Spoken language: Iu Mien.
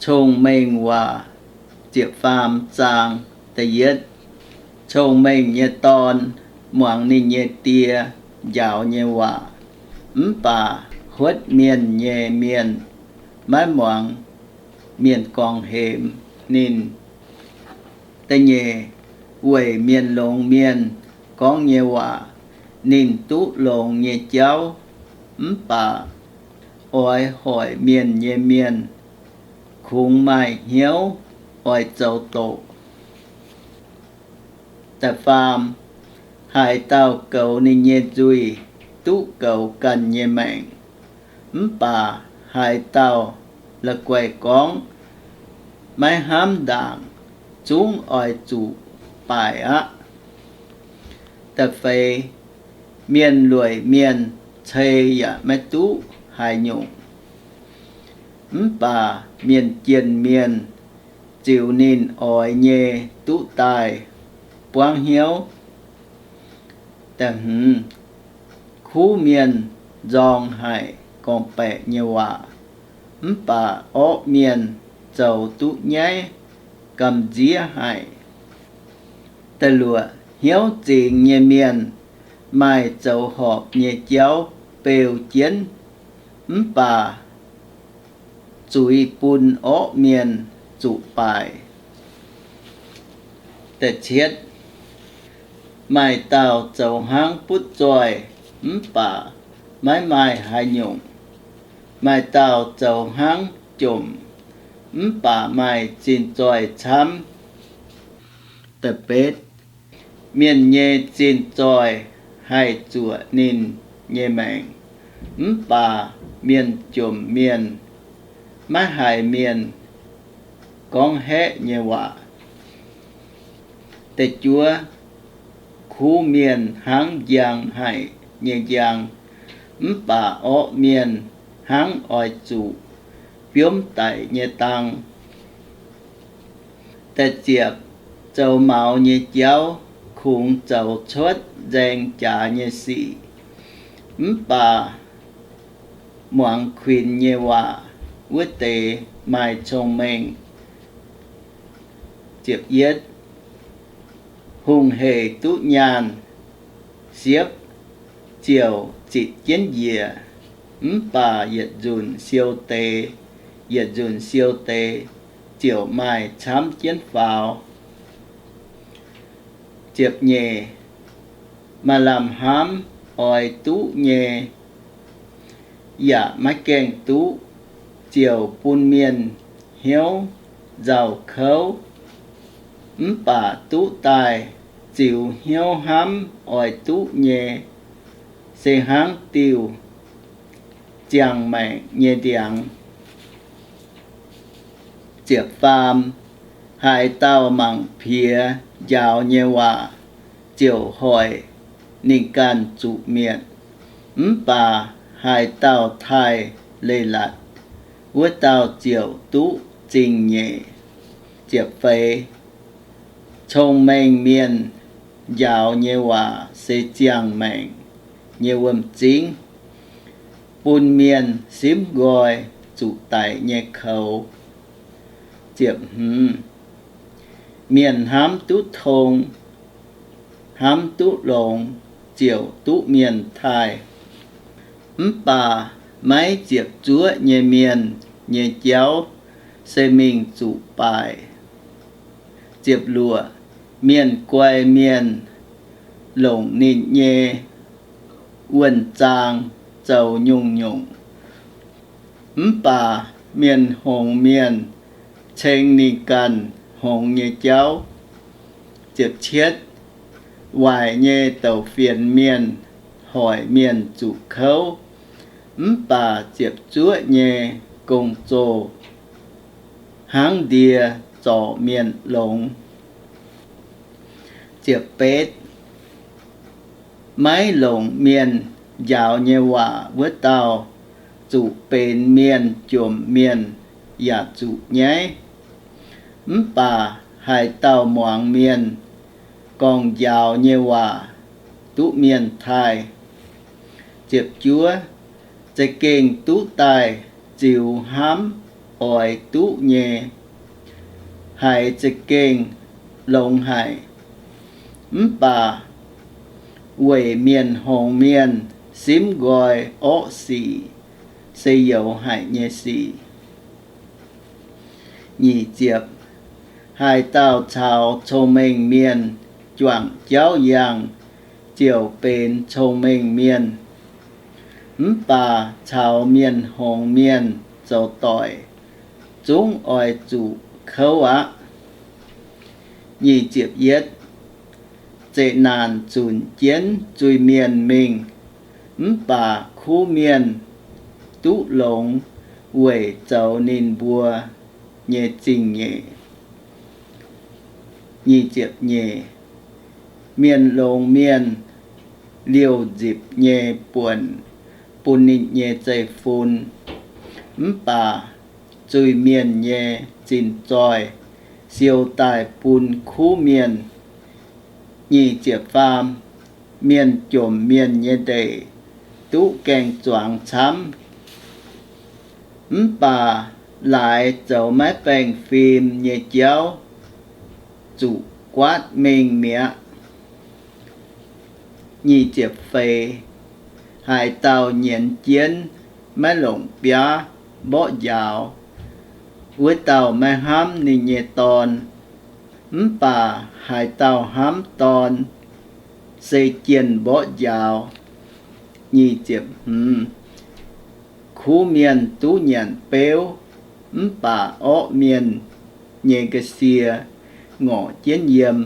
Cong-Mengh Waac. Ziepc faam zaang. Da'yietv, cong-mengh nyei dorn muangx ninh nyei die njaaux nyei waac, mv baac huotv mienh nyei mienh maiv muangx mienh gorngv hemx ninh. Da'nyeic, weic mienh longx mienh gorngv nyei waac ninh duqv longx nyei jauv, mv baac oix hoic mienh nyei mienh kungx maaih hnyouv oix zoux doqc. Da'faam, haaix dauh goux ninh nyei nzuih duqv goux ganh nyei maengc, mv baac haaix dauh la'guaih gorngv maiv hnamv ndaangc zungv oix zuqc baaic aqv. Da'feix, mienh lueic mienh cei yaac maiv duqv haaix nyungc, mv baac mienh jienh mienh ziux ninh oix nyei duqv daaih buangv hnyouv. Da'hmz, kuv mienh nzorng haic gorngv-baeqc nyei waac, mv baac orqv mienh zoux duqv nyaiv gamh nziev haic. Da'luoqc, hnyouv zingx nyei mienh maaih zoux horpc nyei jauv beu jienv, mv baac zuiz bun orqv mienh zuqc baaic. Da'cietv, maaih dauh zoux hnangv butv zoih, mv baac maiv maaih haaix nyungc. Maaih dauh zoux hnangv jomc, mv baac maaih zinh zoih camv. Da'betv, mienh nyei zinh zoih haih zuoqc ninh nyei maengc, mv baac mienh jomc mienh maiv haiz mienh gorngv haeqv nyei waac. Da'juov, kuv mienh hnangv njang haic nyei njang, mv baac orqv mienh hnangv oix zuqc biomv daic nyei dang. Da'ziepc, zoux maux nyei jauv kungx zoux cuotv nzaeng jaax nyei sic, mv baac muangx kuinx nyei waac wuov deix maaih cong-mengh. Ziepc yietv, hungh heic duqv nyaanh siepv ziouc zitc jienv njiec, mv baac yietc nzunc siou deix, yietc nzunc siou deix ziouc maaih camv jienv faaux. Ziepc nyeic, maaih lamh hnamv oix duqv nyei yaac maiv gaengh duqv, ziouc bun mienh hnyouv nzauh kouv. Mv baac duqv daaih ziux hnyouv hnamv oix duqv nyei, se hnangv diuh ziangh maengc nyei ndiangx. Ziepc faam, haaix dauh mangc piex njaaux nyei waac ziouc hoic ninh ganh zuqc mietc, mv baac haaix dauh taaih leiz-latc, wuov dauh ziouc duqv zingh nyeic. Ziepc feix, cong-mengh mienh njaaux nyei waac se ziangh maengc nyei wuom-zingv, bun mienh simv nqoi zuqc daic nyei koux. Ziepc hmz, mienh hnamv duqv tong, hnamv duqv longx, ziouc duqv mienh taaih, mv baac maiv ziepc zuoqv nyei mienh nyei jauv se mingh zuqc baaic. Ziepc luoqc, mienh guai mienh longc ninh nyei wuonh zaang zoux nyungc-nyungc, mv baac mienh hngongx mienh ceng ninh ganh hngongx nyei jauv. Ziepc cietv, waaic nyei douc fienx mienh hoic mienh zuqc kouv, mv baac ziepc zuoqv nyei gong-zoh hnangv ndie zorc mienh longx. Ziepc betv, maiv longc mienh njaaux nyei waac wuov dauh zuqc benx mienh jomc mienh yaac zuqc nyaiv, mv baac haaix dauh muangx mienh gorngv-njaaux nyei waac duqv mienh taaih. Ziepc juov, za'gengh duqv daaih ziux hnamv oix duqv nyei, haiz za'gengh longx haic. Mv baac weic mienh hngongx mienh simv nqoi orqv sic se youz haic nyei sic. Nyic ziepc, haaix dauh caux cong-mengh mienh juangc jauv yangh ziouc benx cong-mengh mienh, mv baac caux mienh hngongx mienh zoux doic zungv oix zuqc kouv aqv. Nyic ziepc yietv, zeqc naanc zunc jienv zuiz-mienh mingh, mv baac kuv mienh duqv longx weic zoux ninh mbuo nyei zingh nyeic. Nyic ziepc nyeic, mienh longx mienh liouh nzipc nyei buonc bun ninh nyei zeiv-fun, mv baac zuiz-mienh nyei zinh zoih siou daaih bun kuv mienh. Nyic ziepc faam, mienh jomc mienh nyei ndeic duqv gaeng-zuangx camv, mv baac laaix zoux maiv baengh fim nyei jauv zuqc guaatv mingh mi'aqv. Nyic ziepc feix, haaix dauh nyienz jienv maiv longc biaav mborqv njaaux, wuov dauh maiv hnamv ninh nyei dorn, mv baac haaix dauh hnamv dorn se jienh mborqv njaaux. Nyic ziepc hmz, kuv mienh duqv nyanc beuv, mv baac orqv mienh nyei ga'sie ngorc jienv yiem.